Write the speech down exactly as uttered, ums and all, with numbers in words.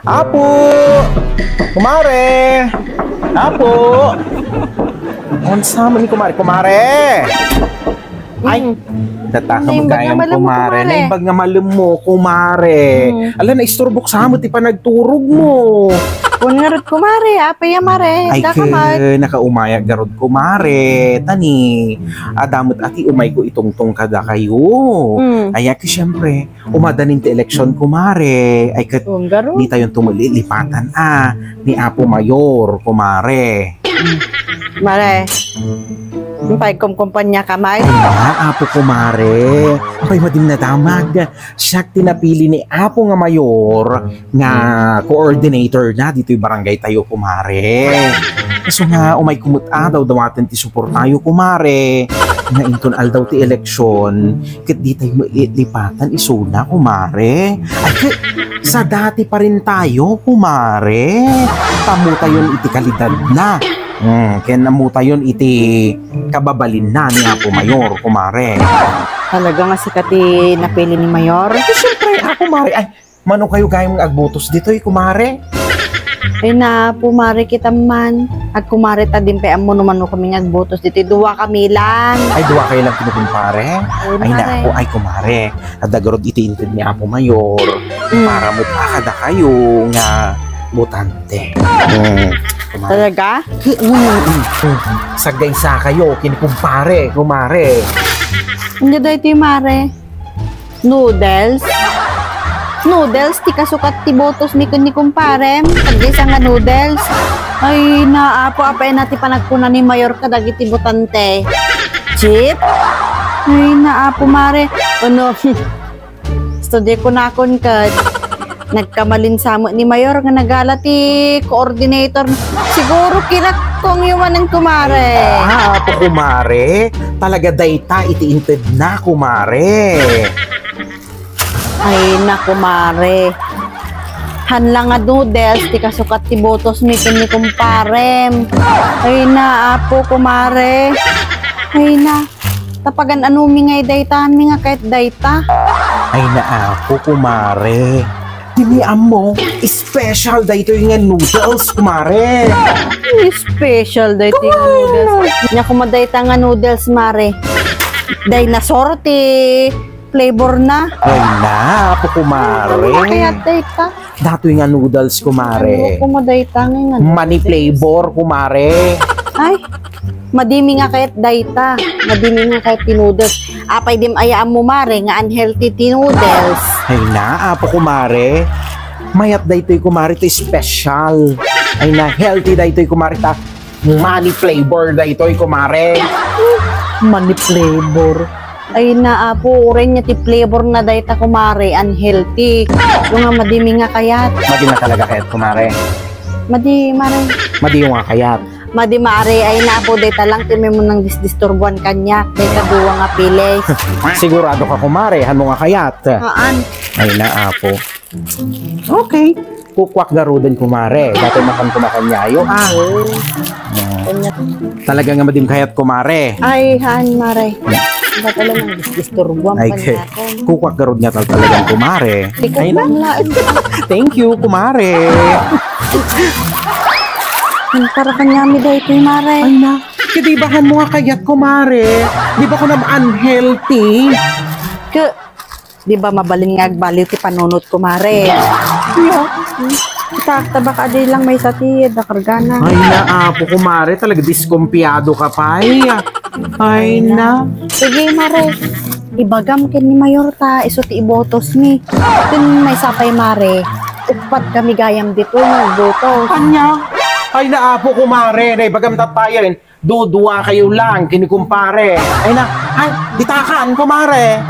Apo! Kumare! Apo! Unsa man ni kumare? Kumare! Ay, mm. Datang mo gayam, kumare. Naimbag nga malem mo, kumare. Mm. Ala, naisturbok sa mo ti panagturog mo. Kun ngarud, kumare, apay a mare? Ay, nakaumayak garud, kumare. Tani, adamot ati umay ko itungtong kada kayo. Mm. Ay, aki, siyempre, umadanin ti eleksyon, kumare. Ay, ket ditayon tumalilipatan, a, ni Apo Mayor, kumare. Mare, pay kumkumpanya ka, may? Ay, na, Apo, kumare. Apay, madim nadamag. Siak ti napili ni Apo nga Mayor nga coordinator na ditoy barangay tayo, kumare. Kaso nga, umay kumut-a daw dawaten ti suportayo, kumare. Nga inton aldaw ti eleksyon, ket di tayo mailipatan isuna, kumare. Ay, ket, sa dati pa rin tayo, kumare. Tammo tayon iti kalidad na. Hmm, ken ammo tayon iti kababalin na ni Apo Mayor, kumare. Talaga nga sika ti napili ni Mayor? Ay, siyempre, Apo Mare. Ay, mano kayo gayam nga agbutos ditoy, kumare? Ay, na, Apo Mare, kita man. Agkumare ta din pay ammo no mano kami nga agbutos ditoy. Dua kami lang. Ay, dua kayo lang kini kumpare? Ay, Ay, mare. Naku, ay, kumare. Adda garud iti inted ni Apo Mayor. Mm. Para mo pa kada kayo nga botante. Mm. Kumare. Talaga? Mm, mm, mm. Sagaysa kayo, kini kumpare, kumare. Hindi daw ito yung mare. Noodles? Noodles, ti kasukat ti botos mi ken ni kumparem. Sagaysa nga noodles. Ay, na, Apo, apay na ti panagkuna ni Mayor kadagiti botante. Chip? Ay, na, Apo, mare. Ano? Studio ko nakon ket nagkamalin sa met ni Mayor nga nagala ti coordinator. Siguro kinakkong yu manen, kumare. Ah, Apo, kumare. Talaga dayta iti inted na, kumare. Ay, na, kumare. Haan lang nga noodles ti kasukat ti botos mi ken ni kumparem. Ay, na, Apo, kumare. Ay, na. Tapagan ano mi ngay dayta, mi nga kayat dayta. Ay, na, Apo, kumare. Di mi ammo, special daytoy nga noodles, kumare. Special daytoy nga noodles. Nya koma dayta nga noodles, mare. Dinosaur ti flavor na. Ay, na, Apo, kumare. Ano kaya dayta? Datoy nga noodles, kumare. Ano ko madayta nga nga Mani noodles? Flavor, kumare. Ay, madimi nga kayat dayta. Madimi nga kayat ti noodles. Apay dim ayaan mo, mare, nga unhealthy ti noodles? Ay na, Apo, kumare. Mayat daytoy, kumare, ti special. Ay na, healthy daytoy, kumare, ta Mani flavor daytoy, kumare. Mani flavor. Ay na, Apo, uray nga ti flavor na dayta, kumare, unhealthy. Ito nga, madi mi nga kayat. Madi nga talaga kayat, kumare. Madi, mare. Madi yung nga kayat. Madi, mare, ay na, Apo, dayta lang, ti may mo nang disdisturbuan kanya. Dayta duwa nga pilis. Sigurado ka, kumare, hano nga kayat? Haan. Ay na, Apo. Okay. Kukuak garuden, kumare. Dati makan kumakanyayo, ah. Oo. Ah. Kanya. Talaga nga madim kayat, kumare. Ay, haan, mare. Ba talaga nang disturbo ang Ay, kay, kanya ko. Kukuak garud nga tal-, talagang kumare. Ikaw Ay, lang na. Thank you, kumare. Ang para kanya mi dahil kay mare. Ay na. Kadibahan mo nga kayat, kumare. Di ba ko nam unhealthy? Ke, Di ba mabalin nga agbaliw ti panunot, kumare? Iya. Takta baka adi lang maysa ti dakargana. Ay na, Apo, kumare, talaga diskumpiyado ka pay. Ay na. Sige, mare. Ibagam ken ni Mayor ta isu ti ibotos mi. Ken maysa pay, mare. Uppat kami gayam dito nga ibotos. Anya? Ay na, Apo, kumare, naibagam tattayen. Dudua kayo lang, kini kumpare. Ay na, ay, ditakan, kumare.